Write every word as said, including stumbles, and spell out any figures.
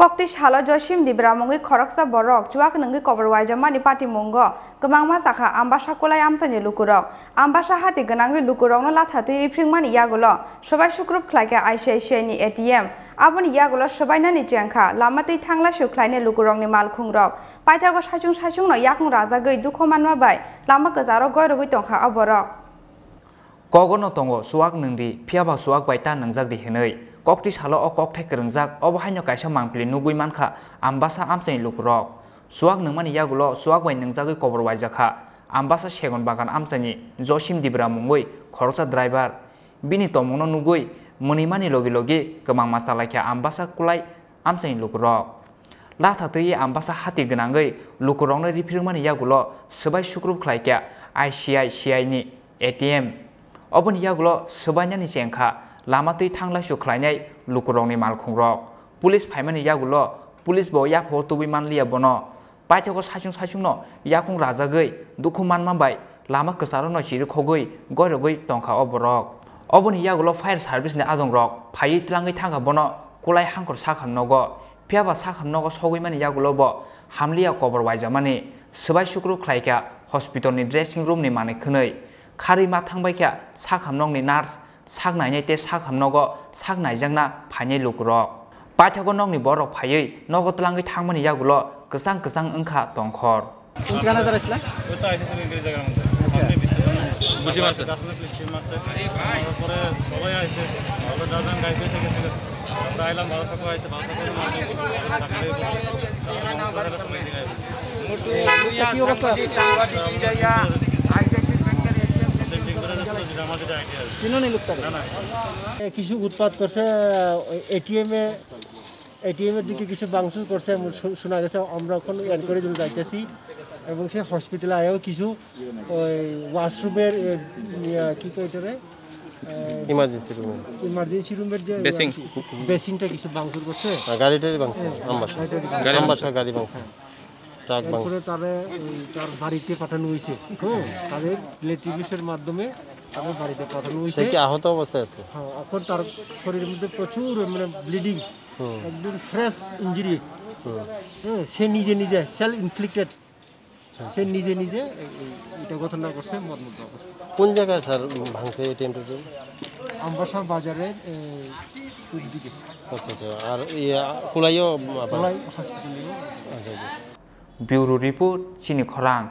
Kokti salo Josim Dibra mungwi khoroksa borok chuak nwngwi kobor waijakmani patimungo kwbangma chakha Ambasa Kulai amchaini lukurok. Ambasa hati gwnangwi lukurokno latha twi riphringmani yagulo swbai sukrup khlaikha I C I C I ni A T M. Aboni yagulo swbainani chengkha lama twi thanglaisu khlainai lukurokni malkhungrok. Paithago saichung saichungno yakung rajagwi dukhu manma bai lama kwcharo goirogwi tongkha o borok. Kogono tongo, chuak nwng di, phiya ba chuak bai ta nwngjak di hwnwi. Kokti salo o kokthai kwrwngjak, obo haino kaisa mangpili nugwi mankha Ambasa amchaini lukurok. Chuak nwngmani yagulo chuak bai nwngjagwi kobor waijak kha Ambasa Segon Bagan amchaini Josim Dibra mungwi khoroksa driver. Bini tongmungno nugwi mwnwimani logi logi kwbangma chalaikha Ambasa Kulai amchaini lukurok. Latha twiwi Ambasa hati gwnangwi lukurokno riphirwngmani yagulo swbai sukrup khlaikha I C I C I ni A T M. Oboni yagulo swbainani chengkha lama twi thanglaisu khlainai lukurokni malkhungrok. Police phaimani yagulo police bo yaphao tubui manliya bono. Paithago saichung saichungno yakung rajagwi dukhu manma bai lama kwcharokno chirikhogwi goirogwi tongkha o borok. Oboni yagulo fire service ni adongrok phaiwi tlangwi thangkha bono Kulai Hangkhor sakham nogo. Phiya ba sakham nogo sogwi mani yagulo bo hamliya kobor waijakmani swbai sukru khlaikha hospital ni dressing room ni manwi khwnwi. Kharwi ma thangbaikha sakham nokni nurse sak nainai tei sakham nogo sak naijakna phainai lukurok. Paithago nokni borok phaiwi nogo tlangwi thangmani yagulo kwchang kwchang wngkha tongkhor. কোন ঠিকানা দাঁড়াইছিলা? ওই তো আইসি সিভিল জায়গার মধ্যে। আচ্ছা। আপনি বিশ টাকা নিয়ে আসেন। বুঝি মারছে। আসলে কি বিশ মারছে? তারপরে সবাই আইছে। তারপরে দাদান গাড়ি দিয়ে গেছিল। আমরা আইলাম বারো সকাল আইছে, বারো সকাল। কি অবস্থা আছে? আমাদের আইডিয়া আছে। চিনো নি লোকটারে? না, না। এ, কিছু উৎপাত করছে, এটিএম এ এটিএম এর দিকে কিছু ভাঙচুর করছে এমন শু-, শোনা গেছে। আমরা এখন এনকোয়ারি জন্য যাইতেছি এবং সে হসপিটালে আয়াও কিছু ওই ওয়াশরুমের, এ, ইয়া, কি কয় এটারে? এ, ইমার্জেন্সি রুমে। ইমার্জেন্সি রুমের যে বেসিং। বেসিংটা কিছু ভাঙচুর করছে। আর গাড়িটারই ভাঙছে, হ্যাঁ, আমবাসা। গাড়িটারই ভাঙছে। আমবাসা গাড়ি ভাঙছে। ট্রাক ভাঙছে। এরপরে তারে ওই তার বাড়িতে পাঠানো হয়েছে। হ্যাঁ, তাদের রিলেটিভসের মাধ্যমে তাদের বাড়িতে পাঠানো হয়েছে। সে কি আহত অবস্থায় আছে? হ্যাঁ, এখন তার শরীরের মধ্যে প্রচুর মানে ব্লিডিং। হুম। একদম ফ্রেশ ইনজুরি। হুম। হ্যাঁ, সে নিজে নিজে সেলফ ইনফ্লিক্টেড। আচ্ছা। সে নিজে নিজে এই, এই, এটা ঘটনা করছে মদ মদ অবস্থা। কোন জায়গায় স্যার ভাঙছে এটিএম টেটিএম? আমবাসা বাজারের, এ, পূব দিকে। আচ্ছা, আচ্ছা। আর ইয়ে, কুলাইও আপনার? কুলাই হসপিটালেও। আচ্ছা, আচ্ছা। Bureau report, Chini Khorang,